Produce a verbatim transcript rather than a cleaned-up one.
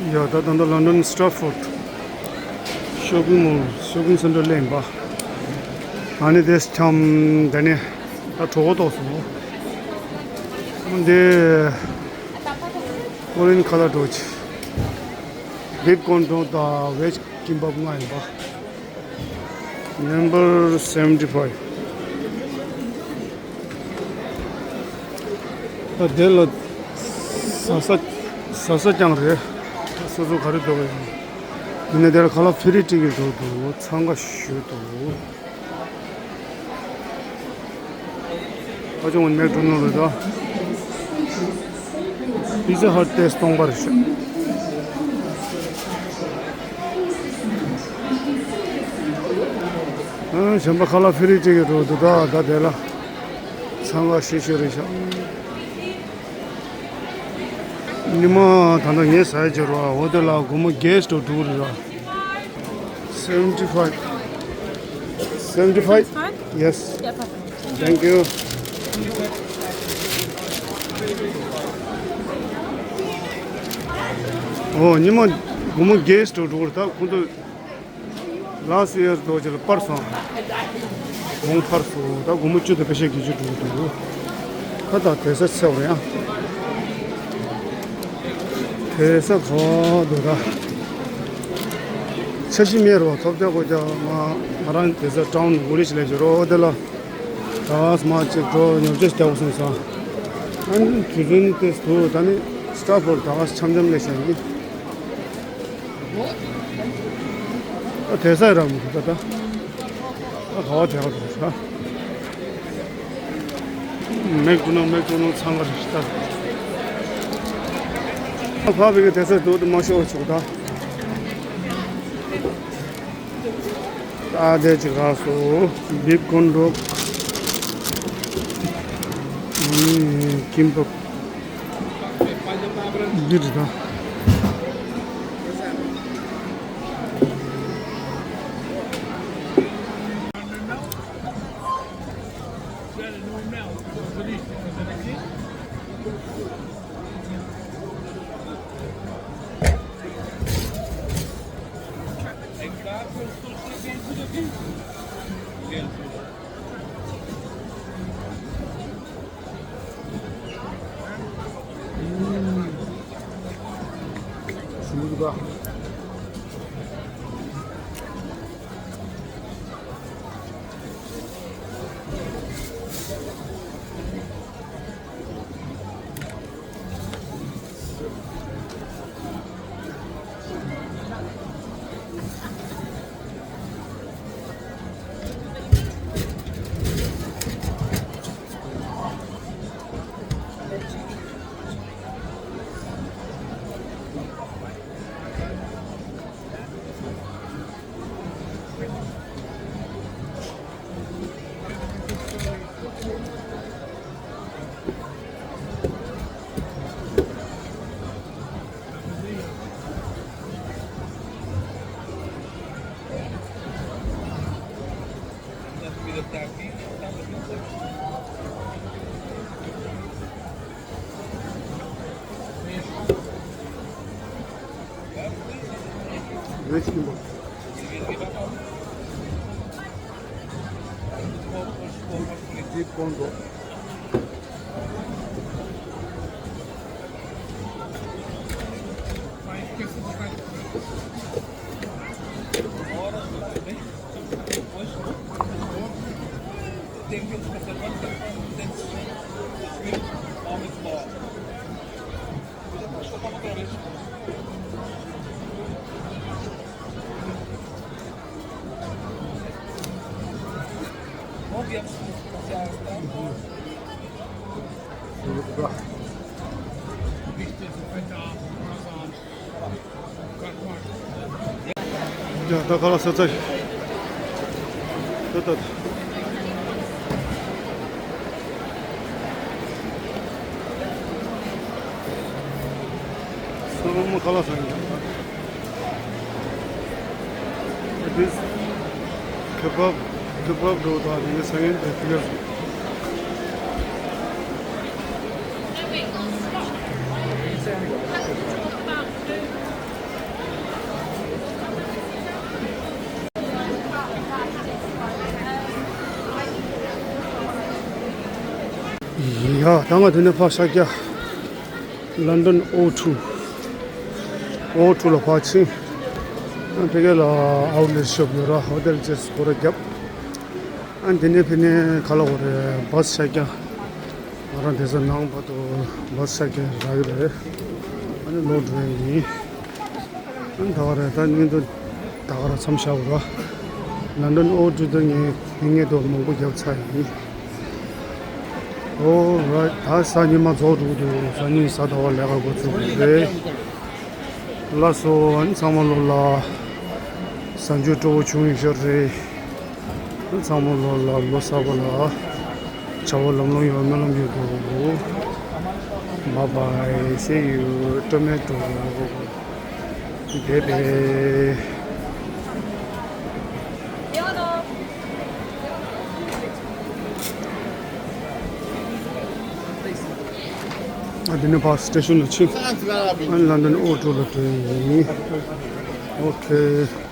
ཡ་ད་ད་ལྟ་ལོན་ཌོན་སི་ཊེ་རེ་ཕོར་ཌི་ཤོ་པིང་མོལ་ཤོ་པིང་སེན་ཊར་སླེབས་པ། ཨ་ནི་དེ་འཁྱམ་དེ་ནས་ད་གྲོད་ཁོག་ལྟོགས་སོང་། འདི་ཨོ་རེན་ཇི་ཁ་ལར་འགྲོ་ཆེ། བྷིབ་ཀོན་འགྲོ་དང་ཝེཇ་ཀིམ་པབ་ལྔ་ཡིན་པ། Number seventy five. ད་དེ་ལ་ཟ་ས་ཟ་ས་རྐྱང་རེད། སོ་སོ་ག་རེ་འདོད་པ་ཡིན། ཡིན་ན་དེ་ལ་ཁ་ལག་ཕི་རི་སྤྲད་ཀྱི་འགྲོ་འདུག་འཚང་ཁ་ཞུ་འདུག་ཨ་ཅོ་ངོ་མེག་ཌོ་ནལ་རེད་ད། པི་ཛ་ཧཊ་དེ་སྟོང་པ་རེད་ཤག་ཨ་གཞན་པ་ཁ་ལག་ཕི་རི་སྤྲད་ཀྱི་འགྲོ་འདུག་ད་ད་དེ་ལ་འཚང་ཁ་ཤི་ཤི་རེད་ཤག་ཉི་མ་ད་ལྟ་ངས་ཟ་ཡི་རོ། འོ་དེ་ལ་སྒོར་མོ་བརྒྱད་ཙམ་འགྲོ་གི་རེད་ར། Seventy five. Seventy five? Yes. Yeah, perfect. Thank you. ཨོ་ཉི་མ་སྒོར་མོ་བརྒྱད་ཙམ་འགྲོ་གི་རེད་ད་ཁོང་ཚོ། Last year དོ་ཅི་ལ་པར་སོང་། གོང་འཕར་སོང་། ད་སྒོར་མོ་བཅུ་དང་པེ་ཤ་བརྒྱད་ཅུ་འགྲོ་གི་འདུག་ཁ་ད་དེ་ས་ཚེ་བ་ཡང་། དེ་ས་གོ་འདུག་ད། འཆར་གཞི་མེད་རོ། ཐོབ་ཐང་གོ་ཅག་མ་ང་རང་དེ་ས་ཀྲའུན་ཝུ་ལི་ཅི་ལས་ཀྱི་རོ་དེ་ལ། ད་སྨ་ཅིག་འགྲོ་ཉོ་ཆ་ཞིག་རྒྱག་སོང་ས། ཨ་ནི་དུས་ཚོད་ནི་དེ་སུ་ད་ནི་སི་ཊེ་རེ་ཕོར་ཌི་ད་ག་འཆམ་འཆམ་ལས་བྱས་ནི། ཨ་དེ་ས་ར་མི་འདུག་ད་ད། ཨ་ག་བ་དེ་ག་འདུག་ད། མེག་ཌོ་ནལ་མེག་ཌོ་ནལ་འཚང་ཁ་རེད་ད། ཨ་ཕ་བི་གི་དེ་ས་འདུག་ད་མ་ཤོར་བ་བྱུག་ད། ཨ་དེ་ཅི་ག་སོ། བྷིབ་ཀོན་འགྲོ། ཨ་ནི་ཀིམ་པབ། འདི་རེད་ད། Veg kimbap. Deep corn dough. ཡ་ད་ཁ་ལག་ཟ་ཚར། ད་ད། ཚང་མ་ཁ་ལག་ཟ་ཡིན། It is kebab, kebab འགྲོ་དང་དེ་ནས་ཟ་ཡིན་དེ་ཕི་ལེར། ཡ། ད་ང་དེ་ནས་ཕར་ཤར་རྒྱག་ལོན་ཌོན་ཨོ་ཊུ། ཨོ་ཊུ་ལ་ཕར་ཕྱིན། ཨ་ཕ་གི་ལ་ཨའུ་ལེ་ཊི་ཤོབ་ཡོད་ར། ཧོ་ཊེལ་ཅེས་སུ་སྐོར་ར་བརྒྱབ། ཨ་དེ་ནས་ཕ་ནས་ག་ལ་འོ་རེད། བཱས་ཤར་རྒྱག་ང་རང་དེ་ཚོ་ནང་བར་དུ་བཱས་ཤར་རྒྱག་རག་གི་རེད། ཨ་ནི་ལོག་འགྲོ་ཡ་ཡིན། ཨ་ད་ག་རེད། ད་ནི་འདི་ད་ག་ར་མཚམས་བཞག་ར། ལོན་ཌོན་ཨོ་ཊུ་དེ་ངས་ངས་དེ་མང་པོ་བརྒྱབ་ཚར་ཡིན། ཨོ་རའིཊ། ད་གཟའ་ཉི་མ་རྫོགས་འགྲོ་གི་འདུག་གཟའ་ཉི་མ་གཟའ་ཟླ་བ་ལས་ཀ་འགོ་ཚུགས་ཀྱི་རེད། ལགས་སོ། ཨ་ནི་ཚང་མ་ལོ་ལ་གཟའ་མཇུག་སྤྲོ་བོ་བྱུང་ཡོད་ཤག་རེད། ཨ་ནི་ཚང་མ་ལོ་ལ་ལོ་གསར་པ་ལ་བྱ་བ་ལམ་ལྷོང་ཡོང་སྨོན་ལམ་ཡོད་འདུག Bye bye, see you, tomato. Baby. ཨ་འདི་ནས་ཕར་སི་ཊེ་ཤན་ལ་ཕྱིན། ཨ་ལོན་ཌོན་ཨོ་ཊུ་ལ་འགྲོ་ཡིན། ཨོ་ཁེ།